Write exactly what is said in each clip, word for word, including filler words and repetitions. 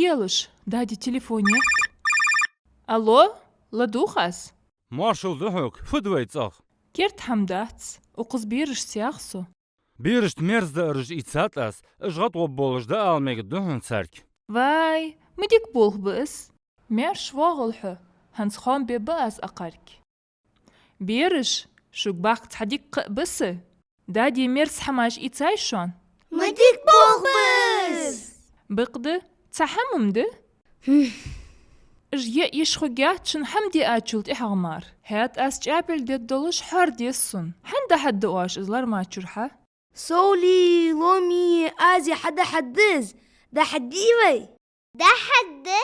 Лелаш, дади телефон етт. Алло, ладувгӀа аз. Моаршал да хьога, фу да вай цӀагӀа? Керда хӀама дац, укхаза берашца яха со. Берашта мерза даараш ийцад аз, уж гӀадгӀоргболаш дӀаала мегаргда хьона царга. Вай, ма дика болх ба из. Маьрша воагӀалва хьо, хӀанз хоам бергба аз акхарга. Бераш, шуга бахка цхьа дика кхаъ ба са. Дади мерза хӀамаш ийцай шоана? Ма дика болх ба из. Бакъда, цхьа хӀама-м да. Уж яа йиш хургьяц шун хӀама диачул тӀехьагӀа мара. ХӀаьта аз чӀаьпиль дергдолаш хьоар деза сона. ХӀана дӀахьоргда оаш из лармачура хьа? Соули, Ломи, Ази, хьадӀахьоргда из. ДӀахьоргдий вай? ДӀахьоргда.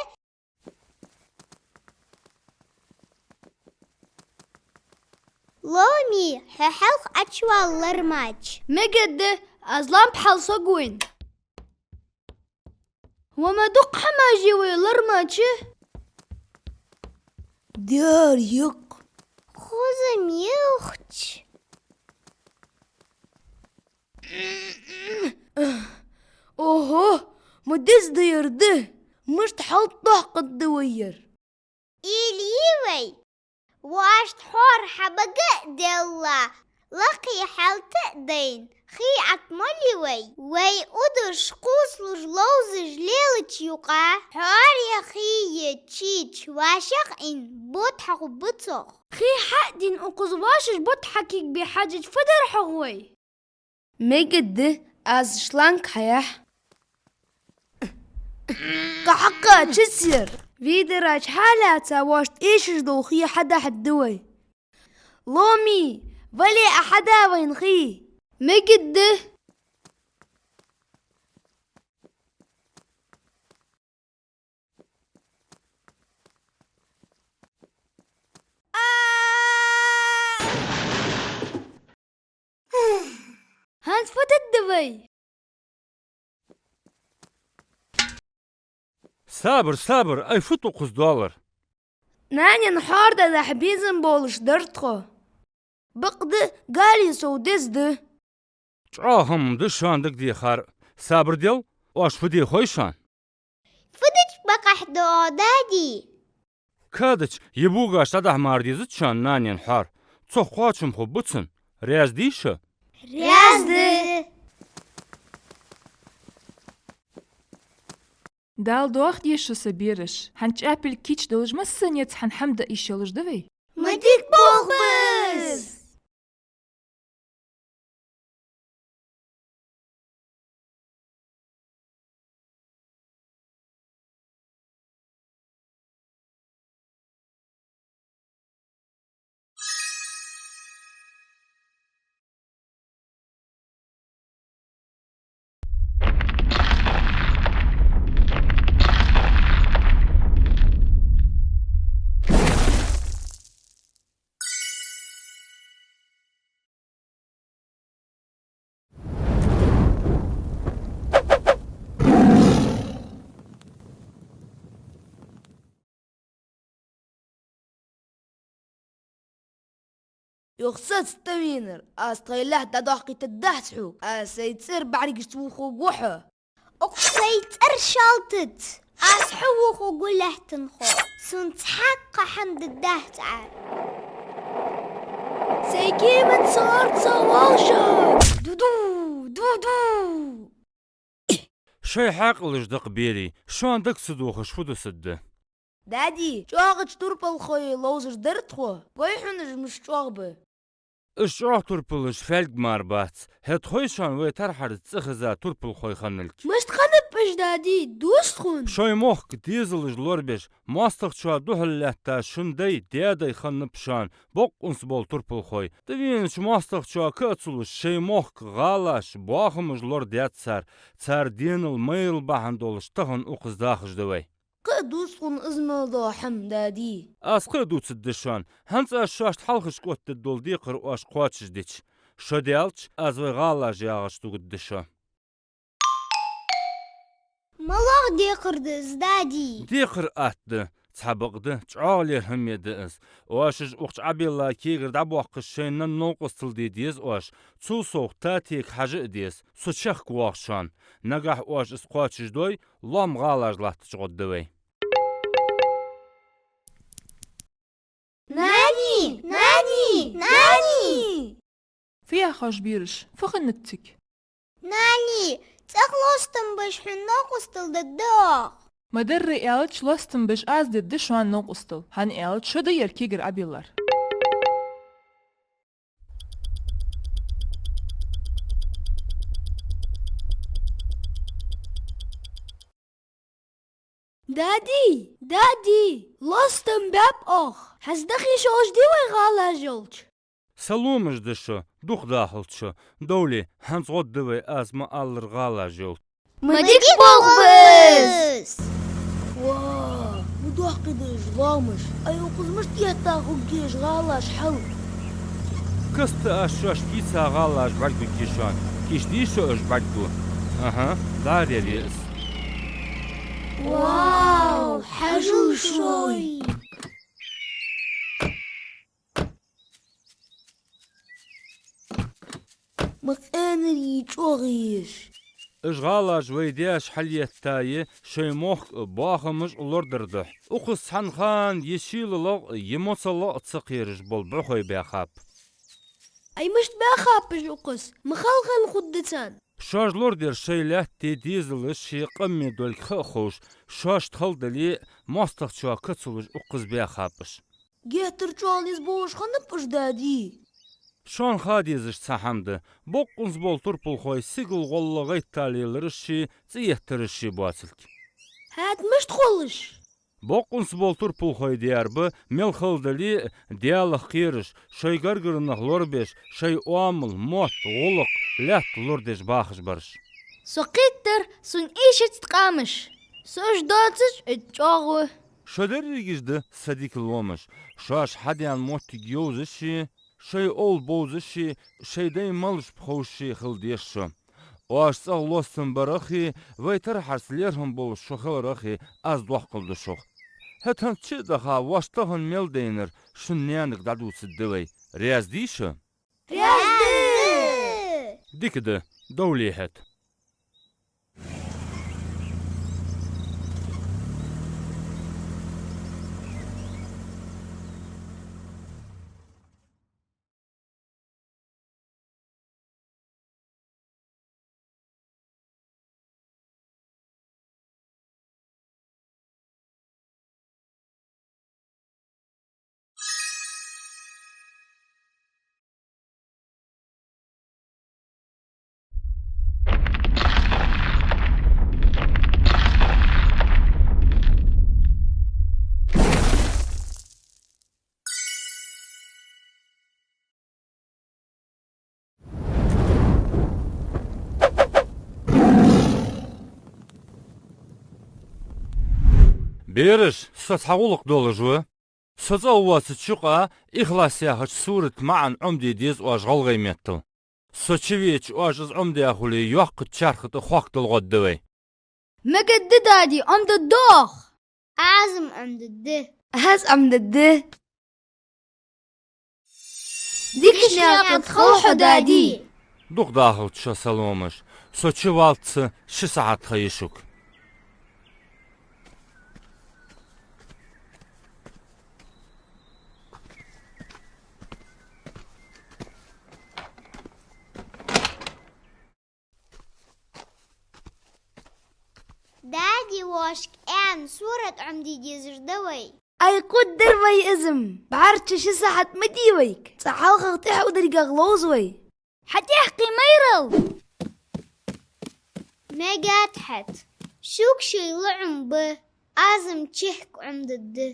Ломи, хьо хьалха Ӏочувала лармача. Мегаргда, аз лампа хьалсагӀа вайна. Ва ма дукха хӀамаш я вай лармача. Дер юкъ. Кхуза мелхч. Ого, ма деза да ер да. Мишта хьалтӀадоаккхаргда вай ер? Или вай, воашта хьоар хьабага а делла, лакхе хьалтӀа а дайна, хий Ӏотмолий вай, вай удаш кхувсалуш ловзаш лелача юкъа, хьоар я хий я чийча вӀашагӀъийна бутт хьакхоачаргба цох. Хий хьа а дийна, укхаза воашаш бутт хьакхийгабе хьежача, фу дергда хьогӀ вай? Мегаргда, аз шланг хьаяхь. Кхы хьакха чисер. Вай дарача хьалаьца воашта эшаш дола хий хьадӀахьоргда вай. Ломи, вале а хьада вайна хий. Мегаргда. ХӀанз фу дергда вай? Сабар, сабар, ай, фу да укхаза доаллар? Нанен хьоар дӀадахьа безам болаш дар тхо. Бакъда, гали сов деза да. ЧӀоагӀа хӀама да шоана дагадехар. Сабар де, оаш фу де хой шоана? Фу дича бакъахьа да оаха, дади? Кадача, е бугаш дӀадахьа мара дезац шоана нанен хьоар. Цох кхоачам хургба цун. Раьза дий шо? Раьза да. Дала доахаде шо, са бераш. ХӀанз чӀаьпилг кийчдалаш массанеца хьона хӀама даа йиш йолаш да вай. Ма дика болх ба из. Юха саца тӀавенар, аз тхоай лаьтта дӀадоаккхийтаргдац хьога, аз сай цӀер бӀаргашца вохаргва хьо. Укх сай цӀер шалтаца аз хьо вохаргва лаьттанхо. Сона цхьаккха хӀама дергдац Ӏа. Сай кеман сорца волча. Ду-ду, ду-ду. Шоай хьаькъалаш дакха, берий, шоана дага ца дохаш фу дусаргда? Дади, чӀоагӀача турпалхой ловзаш дар тхо, гой хьона уж мишта чӀоагӀа ба. Уж чӀоагӀа турпалаш фаьлг мара бац. ХӀаьта хой шоана вай тархьарца цӀихеза турпалхой хинналга? Мишта хиннаб уж, дади, дувца тхона. Шоай мохк дезалаш лорабеш, моастагӀчоа духьал лаьтташ шун дай, даь-дай хиннаб шоана бокъонца бола турпалхой. ТӀавенача моастагӀчоа кхы а ца луш, шоай мохк, гӀалаш, боахамаш лорадаьд цар. Цар денал, майрал бахьан долаш тахан укхаза дахаш да вай. Кхы а дувца тхона из мел дола хӀама, дади? Аз кхы а дувцаргда шоана. ХӀанз аз шоашта хьалхашка оттадергдола декхар оаш кхоачашдича. Шо даьлча, аз вай гӀалаш ягӀаш дугаргда шо. МалагӀа декхар да из, дади? Декхар атта да. Цхьабакъда, чӀоагӀа лерхӀаме да из. Оаш уж укх чу Ӏобелла кегара дӀабоаккхаш шоай нанна новкъостал де деза оаш. Цул совгӀа Татега хьажа а деза. Со чехка воагӀа шоана. Нагахь оаш из кхоачашдой, лоам гӀалаш латтача гӀоргда вай. Нани! Нани! Нани! Фу яхаш, бераш, фу хиннад цига? Нани, цӀагӀа лостам беш хьона новкъостал дергда оаха. Ма дарра аьлча, лостам беш аз дергда шоана новкъостал, хӀана аьлча шо да ер кегара Ӏобеллар. Дади, дади, лостам баьб оаха. Хьаздахийша оалаш дий вай гӀалаш йолча? Саломаш да шо, дукха дахалда шо. Довле, хӀанз гӀоргда вай аз ма аллара гӀалаш йолча. Ма дика болх ба из! Ва, ма доккхий да уж лоамаш. Ай, укхаза мишта етта хургья уж гӀалаш хьал? Каста аз шоашта йийца гӀалаш бӀаргагургья шоана. Кийчдий шо уж бӀаргаго? АхӀа, дӀарера я из. Вау, хьажал шоай! Ма къаьнара я чӀоагӀа еш. Уж гӀалаш вай даьша хьалъеттаяь, шоай мохк а, боахамаш а лорадар духьа. Укхаза цхьан хана е шийлалагӀа а, е моцалагӀа а ца кхераш бола бӀухой баьхаб. Ай, мишта баьхаб уж укхаза? Ма хала хинна хургда царна. Шоаш лорадар шоай лаьтта дезалаш ший къаман долга ха а ховш, шоашта хала дале а, моастагӀчоа каца луш укхаза баьхаб уж. Геттара чӀоагӀа низ болаш хиннаб уж, дади. Шоана ха дезаш цхьа хӀама да. Бокъонца бола турпалхой сигала гӀолла гӀайта лелараш а, цӀи еттараш а боацилга. ХӀаьта мишта хул уж? Бокъонца бола турпалхой дерба, мел хала дале а, Даьлах кхераш, шоай гаргарнах лорабеш, шоай оамал, мотт, гӀулакх, лаьтта лорадеш бахаш бараш. Со кхийттар сона эшац ткъамаш. Со уж доацаш а чӀоагӀа ва. Шо деррига уж да са дика лоамаш. Шоаш хьадаьнна моттиг йовзаш а, шоай овла бовзаш а, шоай дай малаш ба ховш а хила деза шо. Оаш цӀагӀа лостам барах а, вай тархьарца лерхӀам болаш шо хиларах а аз доаккхал ду шух. ХӀаьта хӀанз чу а даха, вож тахан мел дайнар шун наьнага дӀадувцаргда вай. Раьза дий шо? Раьза да! Дика да, довле хӀаьта. Бераш, со цхьа гӀулакх долаш ва. Со цӀагӀа воацача юкъа «Ихлас» яхача сурата маӀан Ӏомаде деза оаш гӀалгӀай меттала. Со чувеча, оаш из Ӏомадаь хуле, йоккхача чарха тӀа хоккхал гӀоргда вай. Мегаргда, дади, Ӏомадергда оаха. Аз-м Ӏомадергда. Аз Ӏомадергда. Дикача наькъа тӀа хила хьо, дади. Дукха дахалда шо, Саломаш. Со чуваллалца ши сахьат ха я шуга. Дади, вошка, аьнна сурат Ӏомаде дезаш да вай. Ай, кхоаддир вай из-м. БӀарчча ши сахьат ма дий вайга. Цкъа хьалхагӀа тӀехьа удергах ловза вай. ХьатӀехкхий, майрал! Мегаргда хӀаьта. Шуга шоай лоӀам ба, аз-м чехка Ӏомадергда.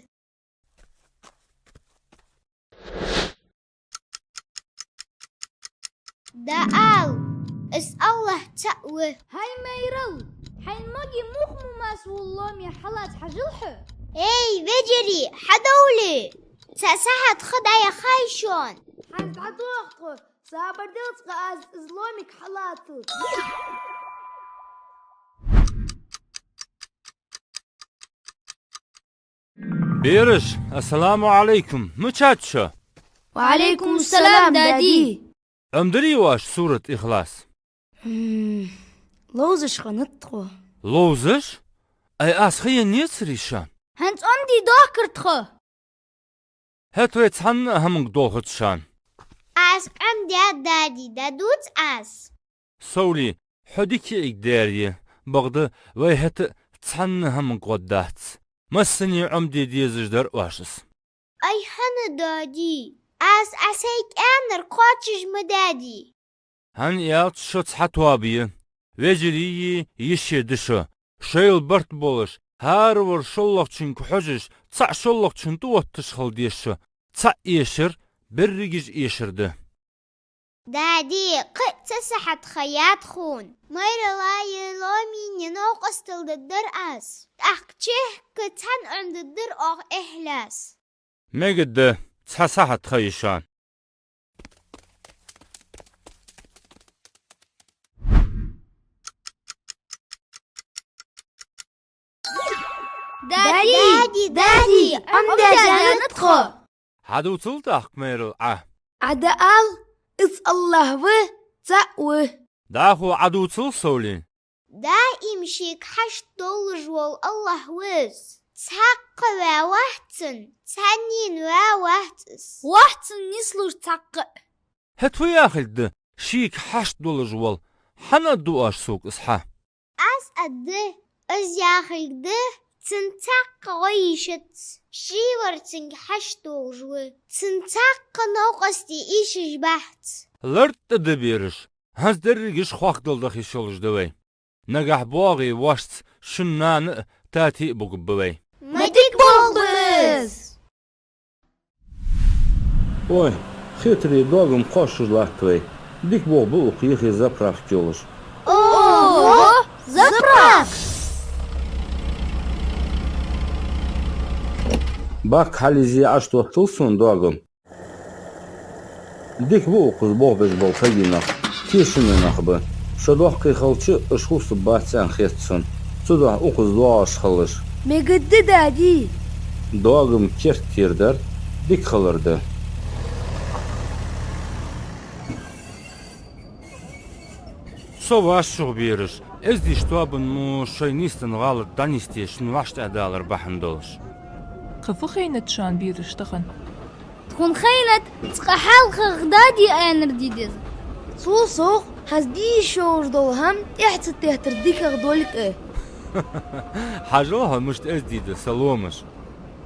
ДӀаала, из АллахӀ цаӀ ва. ХӀай майрал, хьайна маге мух ма массаволла лоаме хьалаца хьажал хьо. Эй, вежарий, хьадовле! Цхьа сахьат ха дӀаяхай шоана. ХӀанз дӀадоагӀа тхо, сабар дел цкъа, аз из лоамага хьалацал. Бераш, ассаламу Ӏалайкум. Мичад шо? Ва Ӏалайкум салам, дади. Ӏомадир вай сурат Ихлас? Хм, ловзаш хиннад тхо. Ловзаш? Ай, аз ха еннецарий шоана? ХӀанз Ӏомаде дохкар тхо. ХӀаьта вай цхьанна а хӀаманга долхац шоана. Аз Ӏомадаьд, дади, дӀадувц аз. Совлий, хьо дика яйг дерриг, бакъда вай хӀаьта а цхьанна а хӀаманга гӀо дац. Массане Ӏомаде дезаш дар оаш из. Ай, хӀана, дади? Аз Ӏа сай кӀаьнара кхоачаш ма даьдий. ХӀана аьлча шо цхьа тоаба я. Вежарий, йиший да шо. Шоайла барт болаш, хӀаравар шоллагӀчунга хьожаш, цаӀ шоллагӀчун тӀаотташ хила деза шо. ЦаӀ эшар берригаш эшар да. Дади, кхы а цхьа сахьат ха яьд хьона. Майрала а Ломина а новкъостал дергдар аз. ТӀаккха чехка цхьана Ӏомадергдар оаха Ихлас. Мегаргда, цхьа сахьат ха я шоана. Дади! Дади! Дади! Ӏомадаьннад тхо! Хьадувцал тӀаккха, Майрал, Ӏа. Ӏа дӀаала, из АллахӀ ва, цаӀ ва. ДӀахо Ӏа дувцал, Совлий. Даим шийга хьашт долаш вола АллахӀ ва из. Цхьаккха ваь вац цун, цхьаннена ваь вац из. Вац цун нислуш цхьаккха а. ХӀаьта фу яхилга да шийга хьашт долаш вола? ХӀана аргда оаш сога из хьа? Аз аргда, из яхилга да, цун цхьаккха гӀо йиш яц. Ший вар цунга хьашт долаш ва. Цун цхьаккха новкъостий эшаш бац. Лар тӀа да, бераш. ХӀанз дерригаш хьоахадала даха йиш йолаш да вай. Нагахь боагӀе вошца шун нана а, тата а бугаргба вай. Ма дика болх ба из! Ой, хетарий, догам кхоачаш латт вай. Дика болх ба укх юхе заправка йолаш. Ого, заправка! Бак хьалъийза Ӏочутоттал сона догам. Дика ба укхаза болх беш бола кагий нах, тешаме нах ба. Шо доккхий хилча, уж хувцаргбац аьнна хет сона. Цудухьа укхаза доагӀаш хилалаш. Мегаргда, дади. Догам керттера дар дика хилар да. Со ваш шух, бераш. Эздийча тоабано шоай нийсденна гӀалат дӀанийсде шун вӀаштӀехьадалар бахьан долаш. Кхы фу хайнад шоана, бераш, тахан? Тхона хайнад, цкъа хьалхагӀа дади аьннар де деза. Цул совгӀа, хӀанз де йиш йолаш дола хӀама тӀехьа ца теттар дикагӀа долга. Хьажал хьо мишта эздий да, са ломаш.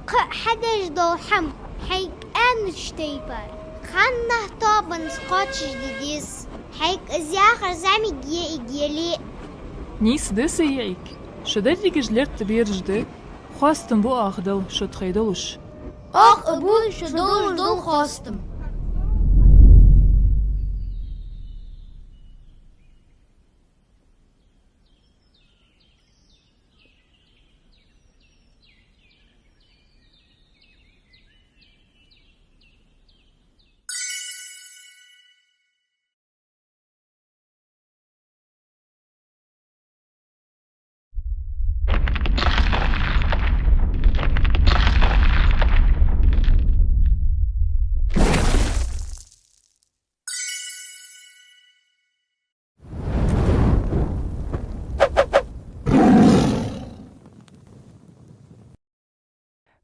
Кхы а хьадеш дола хӀама хьайга аьннача тайпара, ханнахьа тоабанца кхоачашде деза, хьайга из яхар зӀамига йиӀиг яле а. Нийса да са йиӀиг. Шо дерригаш лерттӀа бераш да. Хоастам ба оаха Дала шо тхоай долаш. Оаха а ба шо долаш дола хоастам.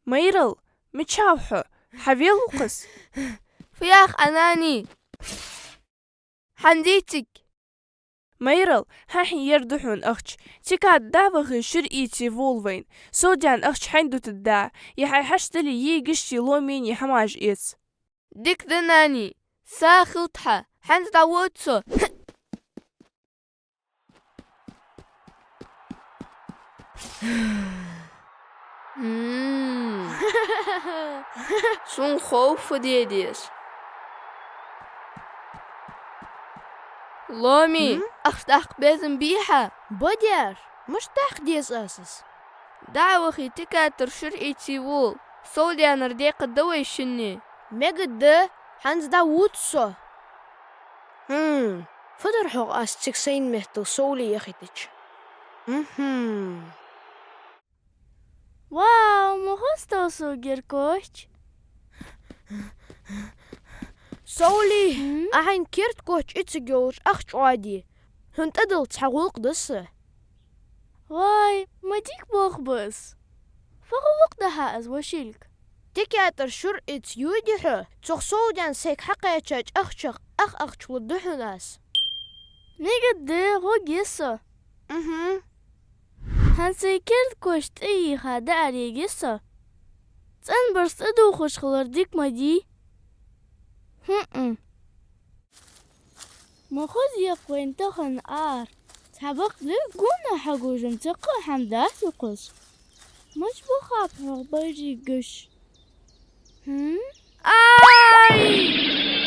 Майрал, мичав хьо? Хьавел укхаза. Фу ях, Ӏа нани? Хьан дий цига? Майрал, хьа хьи ер да хьона ахча. Тика тӀа дӀавахе, шура ийце вола вайна. Сов даьнна ахча хьайна дутаргда, е хьай хьашт дале, йиӀигашцеи Ломинеи хӀамаш эца. Дика да, нани, са хилда хьа, хӀанз дӀавода со. М. Сона хов фу де деза. Ломи, м? Ахча тӀаккха безам бий хьа? Ба дер, мишта тӀаккха деза аз из? ДӀа а вахе, тика тӀара шура ийце вола, сов даьннар декхаргда вай шинне. Мегаргда, хӀанз дӀавода со. Хм, фу дар хьогӀ аз цига сайна меттала Совлий яхийтача? Мхм. Вау, ма хоза тов сога керда коч. Совли, м? Ахьа керда коч ийцаргйолаш ах чӀоагӀде. ХӀана тӀадилла цхьа гӀулакх да са. Вай, ма дика болх ба из. Фу гӀулакх да хьа из, вошилг? Тикатара шура ийца йодий хьо, цох совдаьнна сайга хьакхаьчача ахчах ах ахча лургда хьона аз. Мегаргда, гӀоргья со. Мгм. ХӀанз сай керда коч тӀайийха дӀаарегӀа со. ЦӀенбарс тӀадувхаш хилар дика ма дий. ХӀм-м. Ма хоза я-кх вайна тахан ара. Цхьабакъда гонахьа хьагожам ца кхы хӀама дац укхаза. Мича бахаб хьогӀ байригаш? ХӀм? Ай!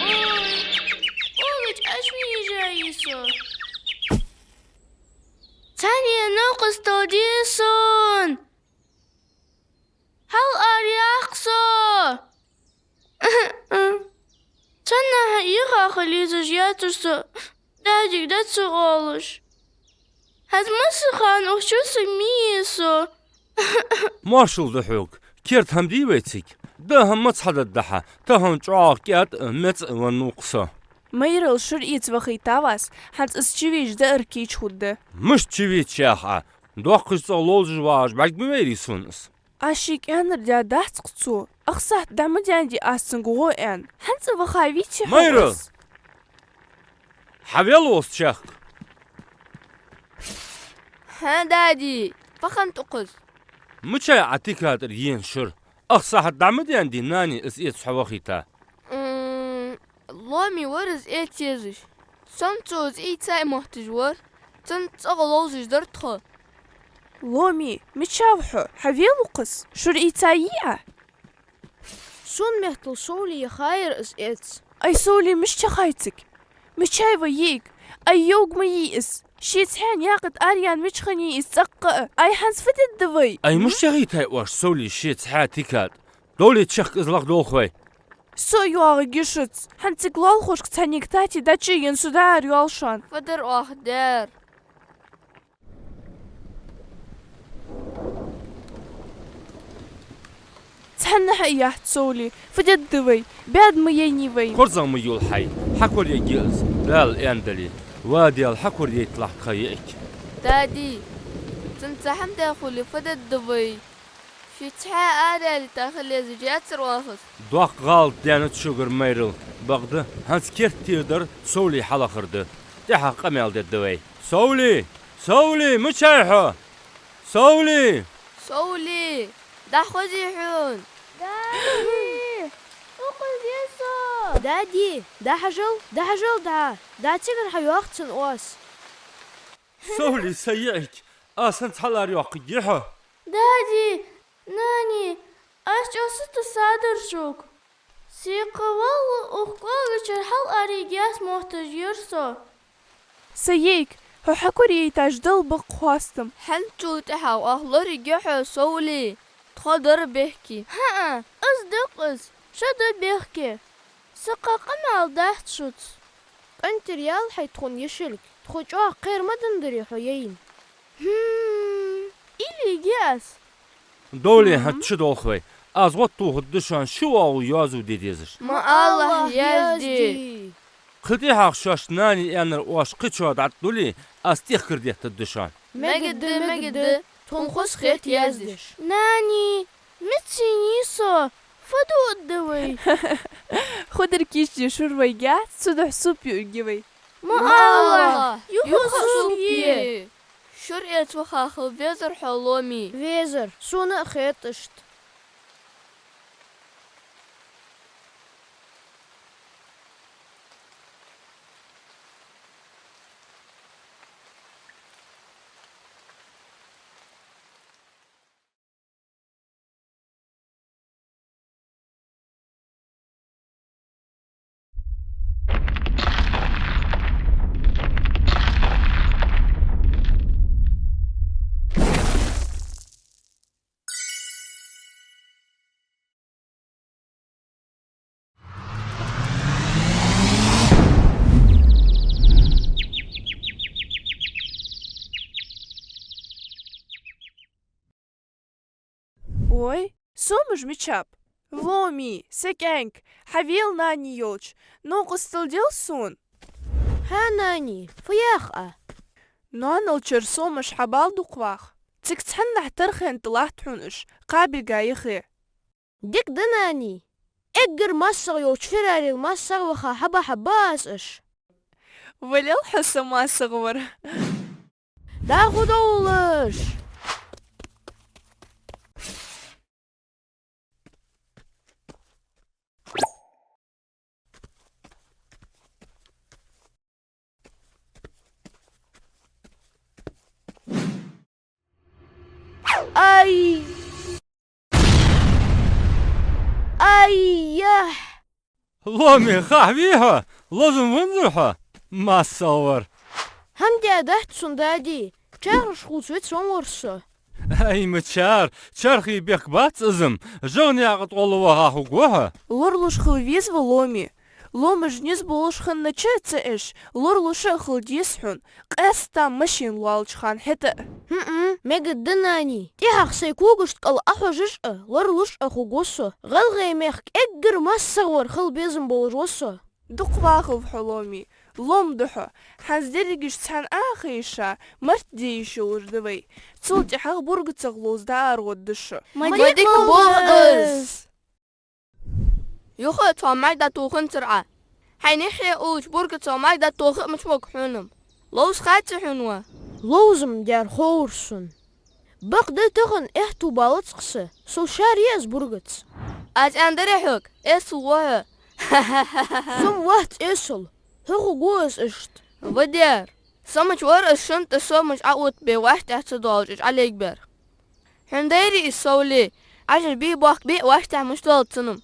Ой! Олич аш мижа йисо. Цхьанне новкъостал де сона! Хьал араяьккха со! Цхьаннахьа йиха хила езаш яцар со, дадига дац оалаш. ХӀанз массахана укх чу саг ма йий со. Моаршал да хьога, керда хӀама дий вай цига? Да хӀама маца хьадаргда хьа, тахан чӀоагӀа кӀаьд а, меца а венна ва-кх со. Майрал шура ийца вахийтав аз, хӀанз из чувеча даар кийча хургда. Мишта чувеча, яхий Ӏа? Доккхача цӀагӀа ловзаш вагӀаш бӀарг ма вайрий сона из. Аз шийга аьннар даьдац-кх цо. Ах сахьат дӀа ма даьннадий аз цунга гӀо аьнна. ХӀанз а ваха вийча хьо. Майра! Хьавел укхаза чехка. ХӀа, дади, фу хиннад укхаза? Мичай Ӏа тикатара ена шура? Ах сахьат дӀа ма даьннадий нани из эца хьо вахийта? М, Ломи вар из эца езаш. Со-м цо из ийцай мотташ вар. Цунца цӀагӀа ловзаш дар тхо. Ломи, мичав хьо? Хьавел укхаза. Шура ийца йий Ӏа? Сона меттел Совли яхаяр из эца. Ай, Совли мишта яхай цига? Мичай ва йиӀиг? Ай, йовг ма йий из. Ше цхьаь наькъа тӀа араяьнна мича хиннай из цӀаккха а? Ай, хӀанз фу дергда вай? Ай, мишта яхийтай оаш Совли ше цхьаь тикатӀа? Довле чехка из лахдолх вай. Со а йоагӀаргья шуца. ХӀанз цига лоалахошка цхьаннега тати дача а енна, со дӀаарайоал шоана. Фу дар оаха даьр? Цхьаннахьа а яц Совли. Фу дергда вай? БӀаьда ма яйнай вай. КорзагӀа ма йолахь, хьакораергья из, Дала аьннадале. Ва Даьла, хьакораяйталахь тха йиӀиг. Дади, цунна цхьа хӀама даь хуле, фу дергда вай? Ше цхьаь араяьлча хила езаш яцар оаха из. Доккха гӀалат даьннад шугара, Майрал. Бакъда, хӀанз керттера дар Совли хьалахар да. ТӀехьагӀа къамаьл дергда вай. Совли! Совли! Мичай хьо? Совли! Совли! ДӀахозий хьона? Дади! Укхаза я со! Дади! ДӀахьажал, дӀахьажал дӀа! ДӀа цигара хьайоаккх цунна оаз. Совли, са йиӀиг, аз хӀанз хьаларайоаккхаргья хьо. Дади, нани, аз чӀоагӀа сатувсадар шуга. Сиха валлахӀи, укх кӀоагӀачара хьалараергьяц мотташ яр со. Са йиӀиг, хьо хьакораяйташ Далла ба-кх хоастам. ХӀанзчул тӀехьагӀа оаха лораергья хьо, Совли, тхо дар бехке. ХӀаа, из да-кх из, шо да бехке. Са кхы къамаьл дац шуца. КӀантий, ял хьай тхона йишилг, тхо чӀоагӀа кхера ма даннадарий хьо яйна. ХӀм, илиге аз. Довле, хӀанз чудолх вай. Аз гӀод тохаргда шоана ши оагӀув йоазув де дезаш. Ма алалахь, язде. Кхы тӀехьагӀа шоашта нани аьннар оаш кхычоа дӀатӀадулле, аз тӀехкар деттаргда шоана. Мегаргда, мегаргда, тхона хоза хет яздеш. Нани, мичча йий со, фу дуаргда вай? Худар кийчде шура вайга яц, цудухьа суп юаргья вай. Ма алалахь, юха суп е. Шура эца ваха хила везар хьо, Ломи? Везар, сона а хет иштта. Ой, сомаш мичаб? Ломи, са кӀаьнк, хьа веланани йолча, новкъостал дел сона? ХӀа, нани, фу йоах Ӏа? Ноанал чура сомаш хьабала, дукхаваха. Цига цхьаннахьа тархен тӀа латт хьона уж, кхабирга яхе. Дика да, нани. Эггара массагӀа йолча Феррарел массагӀа ваха хьабахьа ба аз уж. Валел хьо са массагӀа вар. ДӀахо довлаш! Ай! Ай-яхь! Ломи, хьахьвий хьо? Лозам ванзар хьо? МассагӀа вар. ХӀама даьдац сона, дади. Чархаш хувца вецвенна вар со. Ай, ма чар, чархий бехк бац из-м, жагӀа наькъа тӀагӀолла ваха хургва хьо. Лоралуш хила веза ва, Ломи. Ломаш низ болаш хиннача ца Ӏеш, лоралуш а хила деза хьона. Къаьстта машен лоалача хана хӀаьта а. ХӀм-м, мегаргда, нани. ТӀехьагӀа сай когашта кӀал Ӏохьожаш а, лоралуш а хургва со. ГӀалгӀай мехка эггара массагӀа вар хила безам болаш ва со. Дукха вахалва хьо, Ломи. Лом да хьо. ХӀанз дерригаш цхьана Ӏохайша, март де йиш йолаш да вай. Цул тӀехьагӀа БургацагӀа ловза дӀааргӀоргда шо. Ма дика болх ба из! Юха а цхьа май дӀатоханзар Ӏа. Хьайна юххе уллача БургацагӀа май дӀатоха а ма могаш хьона-м. Ловза хаций хьона ва? Ловза-м дер ховр сона. Бакъда тахан аьттув балац-кх са, со шаьра я из Бургац. Аз аьннадарий хьога, эсала ва хьо. Со-м вац эсала, хьо хургва из иштта. Ва дер. Со мича вар из шун тӀа сомаш Ӏооттабе вӀаштӀехьа ца доалаш уж Ӏолегабаьр? Хьона дайрий из, Совли, Ӏажар бий бохк бе а вӀаштӀехьа мишта доал цунна-м?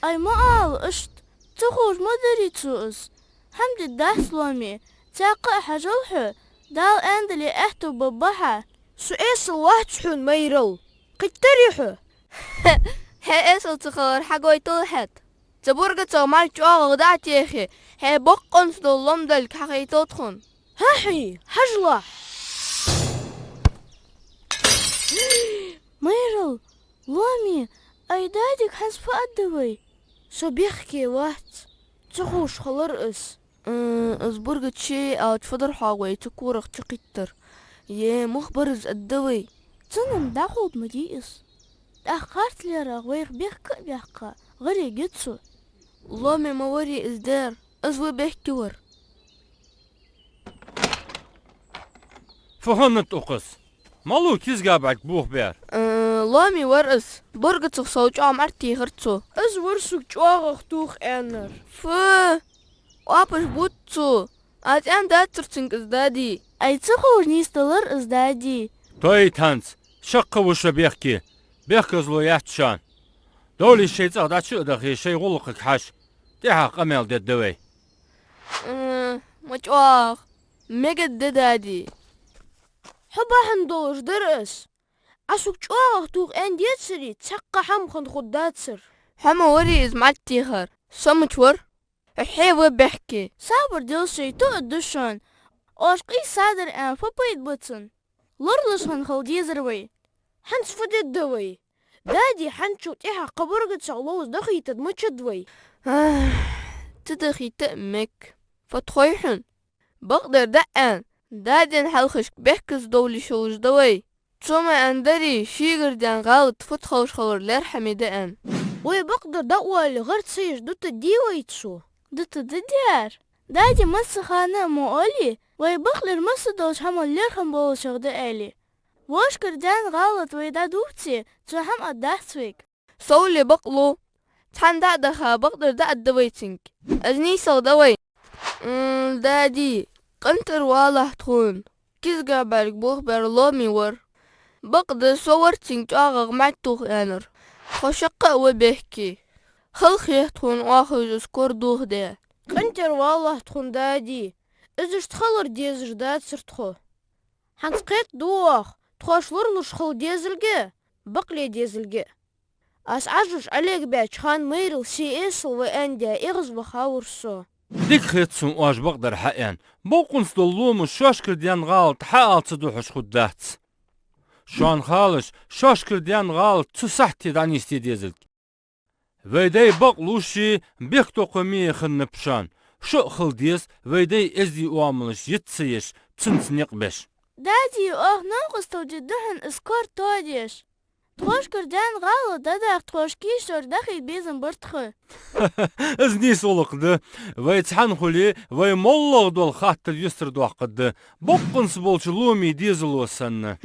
Ай, ма ала иштта, ца ховш ма дарий цо из. ХӀама дергдац, Ломи, цхьаккха а хьажал хьо, Дала аьннадале аьттув баргба хьа. Со эсала вац хьона, Майрал. Кхийттарий хьо? Хьо эсала ца хилар хьагойтал хьаьта. Цу БургацагӀа май чӀоагӀагӀа дӀа а техе, хьай бокъонца дола лом долга хьахайтал тхона. ХӀаа-хьий, хьажалахь! Майрал, Ломи, ай дадига хӀанз фу аргда вай? Со бехке вац, ца ховш хилар из. М, из Бургац ше аьлча фу дар хьогӀ вай цу корах чукхийттар? Е, мух бар из, аргда вай? Цунна-м дӀаховда ма дий из. ТӀаккха харцлерах вайх бехк а баьккха, гӀарега я цо. Ломи ма варий из дер, из ва бехке вар. Фу хиннад укхаза? Малув кизга бӀарг бохабаьр? Э, Ломи вар из. БургацагӀа сов чӀоагӀа мӀарттехар цо. Из вар сога чӀоагӀагӀа тоха аьннар. Фу! Оапаш бувц цо. Аз аьннадацар цунга из, дади. Ай, ца ховш нийсделар из, дади. Тойт хӀанз, шаккха ва шо бехке. Бехказло яц шоана. Довлий шоай цӀагӀа дӀачу а дахе, шоай гӀулакхага хьажа. ТӀехьагӀа къамаьл дергда вай. М, ма чӀоагӀа. Мегаргда, дади. Хьо бахьан долаш дар из. Ӏа сога чӀоагӀагӀа тоха аьнна децаре, цхьаккха хӀама хинна хургдацар. Хьо ма варий из мӀарттехар, со мича вар? Хьо хье ва бехке. Сабар де, сай тоъаргда шоана, оаш къийса дар аьнна фу пайда ба цун? Лоралуш хинна хила дезар вай. ХӀанз фу дергда вай? Дади хӀанзчул тӀехьагӀа кхы БургацагӀа ловза дахийтаргда мичад вай? Ах, ца дахийта а мег. Фу тхой хьона? Бакъдар дӀааьнна, даден хьалхашка бехказа довла йиш йолаш да вай. Цо ма аьннадарий, шийгара даьнна гӀалат фуд ховш хилар лерхӀаме да аьнна. Вай бакъдар дӀаоале, гӀар ца еш дутаргдий вай цо? Дутаргда дер. Дади массахана а ма оалий, вай бакълер массадолча хӀамал лерхӀам болашагӀа да аьле. Вошкара даьнна гӀалат вай дӀадувце, цо хӀама аргдац вайга. Совли бакълув. Цхьана дӀа а даха, бакъдар дӀааргда вай цунга. Из нийсагӀа да вай. М, дади, къинтӀера валахь тхона. Кизга бӀарг бохабаьр Ломи вар. Бакъда со вар цунга чӀоагӀагӀа мӀарттоха аьннар. Тхо шаккха а ва бехке. Хала хет тхона оаха из корадохаде. КъинтӀера валахь тхона, дади. Из иштта хилар дезаш дацар тхо. ХӀанз кхетаду оаха, тхоаш лоралуш хила дезилга а, бакъле дезилга а. Аз Ӏажуш Ӏолегабаьча хана Майрал се эсала ва аьнна даь, эгӀазваха вар со. Дика хет сона оаш бакъдар хьааьнна. Бокъонца дола ломаш шоашкара даьнна гӀалат хьаала ца духьаш хургдац. Шоана халаш, шоашкара даьнна гӀалат цу сахьте дӀанийсде дезалга. Вай дай бакълувши бехктокхаме хиннаб шоана. Шо а хила деза, вай дай эздий оамалаш йиц ца еш, цунца никъ беш. Дади, оаха новкъостал жи духьал из кор тодеш. Тхоашкара даьнна гӀалат дӀадаха тхоашка кийчдер дахийта безам бар тха. Из нийса гӀулакх да. Вай цхьана хуле, вай моллагӀа дола хаттар юстара доаккхаргда, боккъонца болча ломе дезало санна.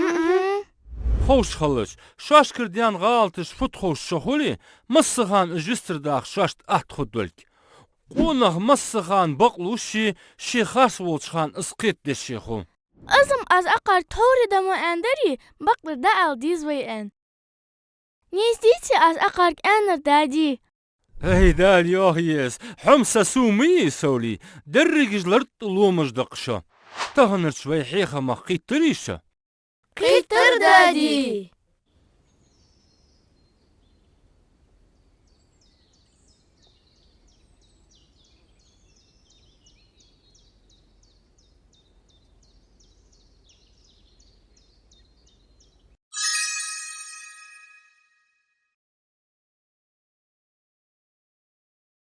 Ховш хилалаш, шоашкара даьнна гӀалаташ фуд ховш шо хуле, массахана уж юстара даха шоашта атта хургдолга. Къонах массахана бакълувши ший харц волча хана из кхетадеш хул. Из-м аз акхарга тхьовра да ма аьннадарий, бакъдар дӀаала деза вай аьнна. Нийса деций аз акхарга аьннар, дади? Ай, Дала йоахае из, хьо-м са сов ма йий совлий, дерригаш лартӀа ломаш да-кх шо. Таханарча вай хьехамах кхийттарий шо? Кхийттар, дади.